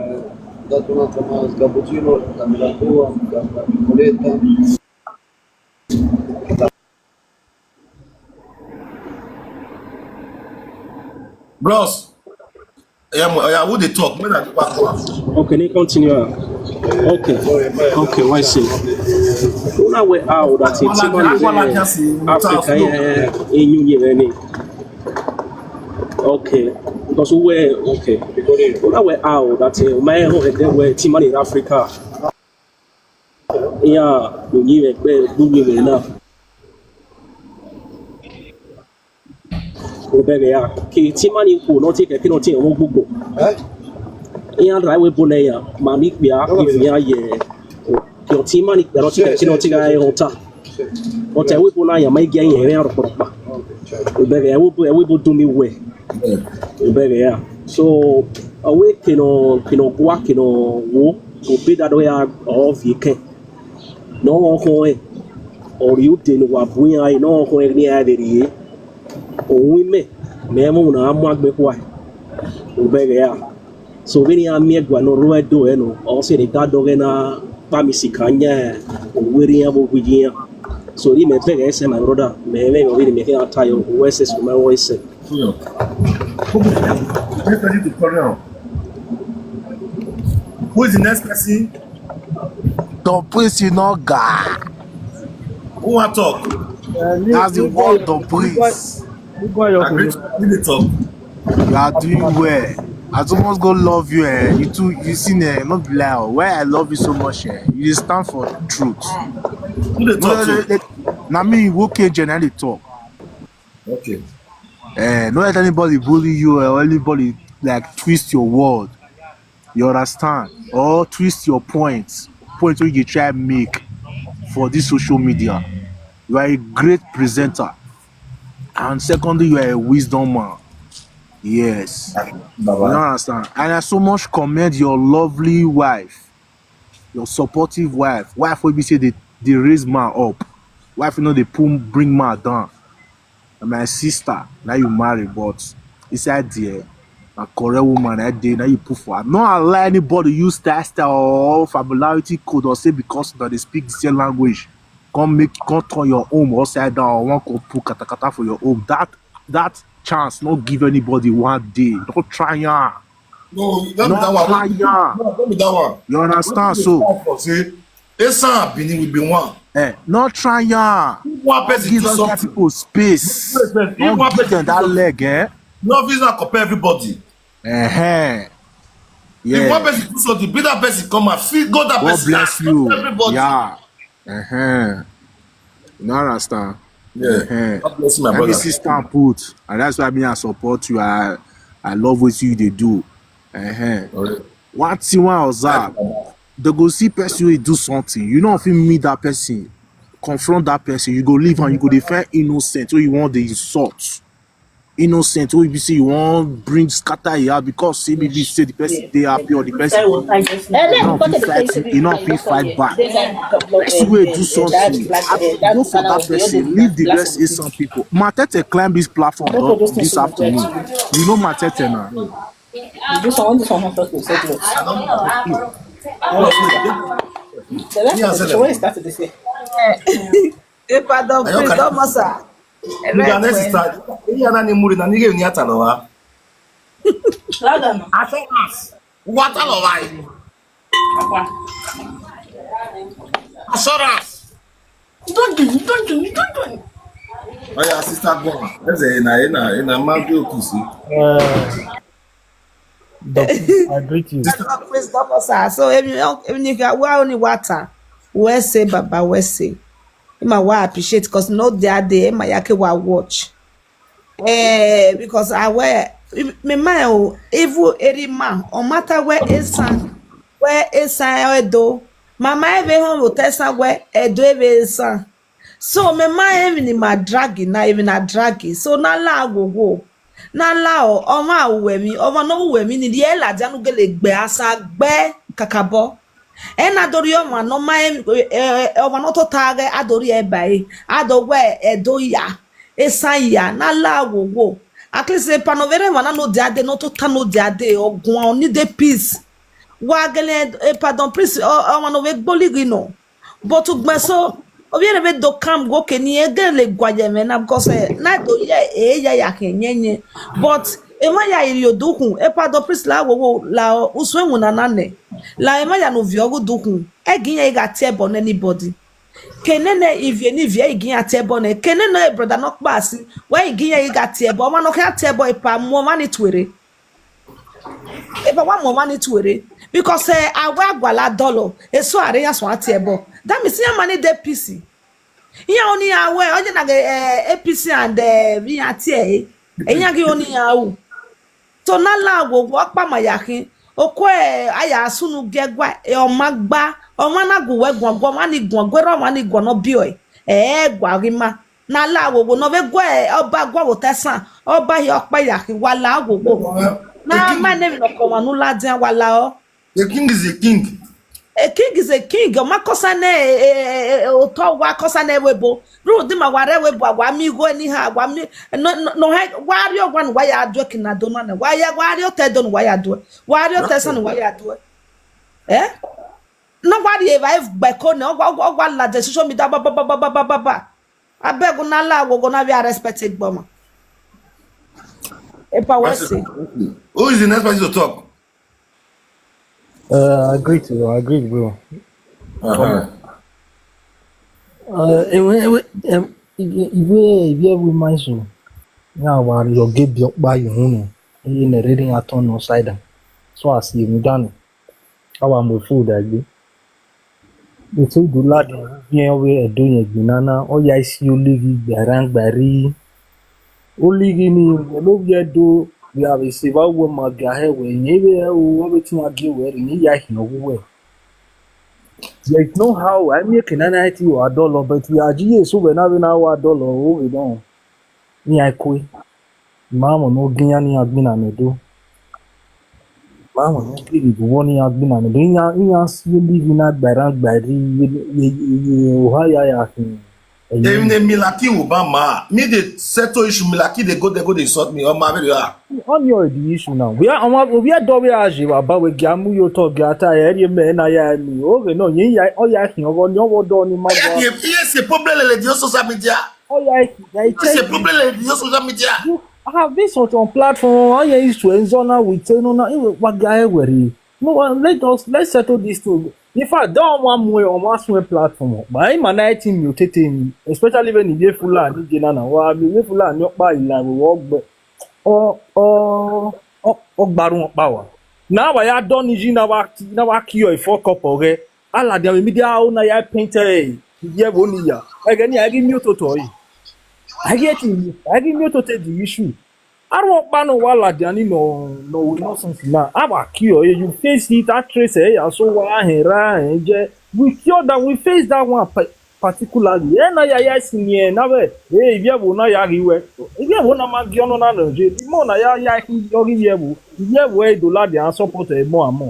Bros. Yeah, mo- yeah, who dey talk? Make I go back to am. Okay, ni continue. Okay. Okay, why say? Una we out that in Timon Africa e nyu ni re ni. Okay. Because we okay. Una we out that in my home e de we Timon in Africa. Yeah, you give a bad do give enough. Obere ya. Ki Timani ku no take ki no take won gbogbo. Iya drive we bo na ya. Ma mi pe a ki fi ya ye. Ki Timani pe no take ki no take ai hota. O te we bo na ya ma igi ayen re aro poropa. Obere ya we bo we bo do mi we. Obere ya. So awe kino kino kwa kino wo. Obe da do ya o fi ken. No one ko e. Or you den wa buya e no one ko e ni a de ye. O wi me. Me mo na mo agbe kwa. Obere ya. So when you me gwa no ro do e no. O se ni da do ge na pa mi si kanya. O we ri ya bo gwi ya. So ni me bere ese my brother. Me me o ni me ke ata yo. O ese so my voice. Who is the next person? Who is the next person? Don Prince, you know, guy. Who want talk? That's the word, Don Prince. Agree to agree to talk. You are doing well. I almost go love you, eh. You too, you see, eh, not be lie. Oh. Why I love you so much, eh? You stand for truth. Who dey talk to? Now me, okay, generally talk. Okay. Eh, no let anybody bully you or anybody like twist your word. You understand? Or twist your point. Point wey you try make for this social media. You are a great presenter. And secondly, you are a wisdom man. Yes. You Baba. understand? And I so much commend your lovely wife, your supportive wife. Wife will be say they, they raise man up. Wife, you know, they pull, bring man down. And my sister, now you marry, but inside there, a correct woman that day, now you put for her. No allow anybody use style style or familiarity code or say because that they speak the same language, come make, come turn your home upside down or one come put katakata for your home. That that chance not give anybody one day. Don't try am. No, don't be that Not one. try am. No, don't be that one. You understand? Wetin So, dey for say, Esan and Benin will be one. Eh, not try am. If one person Give do those kind something, people space. Wait, wait, if Don't one give person them do that something, leg, eh? no visa compare everybody. Uh-huh. If one Yeah. person do something, be that person come and feel go that God person. Bless Not you. Everybody. Yeah. Uh-huh. You know understand? Yeah. Uh-huh. God bless you, my Let me brother. Sister and put, and that's why me I support you. I I love what you they do. Uh-huh. Alright. One thing one observe, they go see person will do something. You don't feel meet that person, confront that person. You go leave and you go defend innocent. So you want the insult. Innocent, who you say you want bring scatter here because say maybe say the person they happy or the person you know fit fight, you know fit fight back. Person will do something. Go for that person. Leave the rest is some people. Matete climb this platform though, this afternoon. You know Matete now. This one, this one, not to say close. I don't know. So that's the way it started to say. Hey, pardon, Are you please, okay? Don't massa. Nígbà next time, ìyá náà ni múri náà nígbà ní àtàlọ́wà. Assurance. Wọ́n àtàlọ́wà yìí. Assurance. Don't do it, don't do it, don't do it. Oya, sister, go on. Eze, ina, ina, ina, ma do kusi. Uh, Doctor, I greet you. Praise God, sir. So, if you, if you are only water, we say, Baba, we say. You might well appreciate because no the other day, my yake wa watch. Eh, because I wear me my evil every man, or matter where is son, where is son, or do. Mama, every home will tell son where, eh, do every son. So me ma even in my draggy, not even a draggy. So na la go go. Na la o, ọmọ awuwe mi, ọmọ no uwe mi ni die la janu gele gbe asa gbe kakabo. E na dori ọmọ no ma em, eh, ọmọ no to tage adori e bai. Ado we e do ya. E san ya, na la go go. At least e panovere ma na no de ade, no to ta no de ade, ogun ni de peace. Wa gele e pardon please, ọmọ no we gboli gi no. But ugbe so obiere be do kam go ke ni ege le gwaje me na because eh, na do ye e ya ya ke nyenye. But e ma ya iri odukun e pa do priest la wo wo la o, usu enwu na nane. La e ma ya no vi ogu dukun. E gin ye ga tie bon anybody. Ke nene ivie ni vie igin ya tie bon e. Ke nene e brother no kpasi. Wa igin ye ga tie bon ma no ka tie bon e pa mo ma ni twere. Eba wa mo mani tuere because eh, awa agwala dolo eso are ya so ati ebo. That means ya mani de P C. Ya oni awe oje na ge eh, A P C and eh, we ati eh. Enya ge oni ya u. To na la wo wo pa ma ya kin. Oko eh, aya asunu ge gwa e o ma gba. O ma na gu we gwa gwa ma ni gwa gwe ro ma ni gwa no bi o e. Eh gwa gi ma. Na la wo wo no ve gwe oba gwa wo tesan oba hi okpa ya ki wa la wo wo. Na my name no ko manu la dia wa la o. A king is a king. A king is a king. O ma kosa ne eh, eh, eh, o to wa kosa ne we bo. Ru di ma wa re we bo wa mi go ni ha wa mi no no, no he wa ri o wa nu wa ya do ki na do na ne. Wa ya wa ri o te do nu wa ya do. Wa ri o te san wa ya do. Eh? No wa ri e va e gbe ko ne o wa o wa la de social media ba ba ba ba ba ba ba. Abeg una la wo go na we are respected gboma. Epa we say. Who is the next person to talk? Uh, I greet you. I greet, bro. Uh-huh. Uh, ewe ewe em ibe ibe ibe we mansion. Ya wa yo ge bi opa yo hunu. Iye ne reading aton no side. So as you done. Awa mo food agbe. Ètò ìdúládùn fi hàn wé ẹ̀dọ́ yẹn gbìn nánà, ó yá isi ó légi gbàrángbàrí. Ó légi ni ló yẹ do we have a seva wo ma ga he we ni we o wo be tin age we ni ya hin wo we. There is no how I make nana ti wa dollar but we are G S so we na we na wa dollar o we don. Ni I kwe. Mama no ginya ni agbina me do. Mama no gigi go ni agbina me do. Inya inya si live na gbara gbari ye ye ye oha ya ya hin. Èmi ni Milaki ò bá máa. Mi dey settle issue, Milaki dey go there go dey insult me. Ọmọ abẹ́rẹ́ ah. On your the issue now. We are on we are do we are jiwa ba we gamu yo to gata ya ri me na ya mi. Okay no yin ya o ya hin owo ni owo do ni ma go. Yes, yes, c'est problème les réseaux social media. O ya hin. I C'est tell you. Problème les réseaux social media. You have this on platform. All your issue and zona with no na wa guy worry. No one let us let's settle this thing. In fact, don't want more on one swing platform. But I'm an item mutating, especially when you get Fulani Jenana or you get Fulani Okpa Ila work. Or or or Barun Okpawa. Now I had done is now I now I kill a four cup of it. Ala the media owner ya painter. Yeah, one year. Again, I give you to toy. I get him. I give you to take the issue. Arụọkpanụ wa Ladiani nọ nọ with nonsense na aba kill you, you face it, actress eh ya so wa he ra eh je we kill that, we face that one pa- particularly eh na ya ya si ni eh na we eh ibi ebo na ya ri we ibi ebo na ma gi ono na no je di mo na ya ya ki yo ri ibi ebo ibi ebo eh do Ladiani support eh mo amo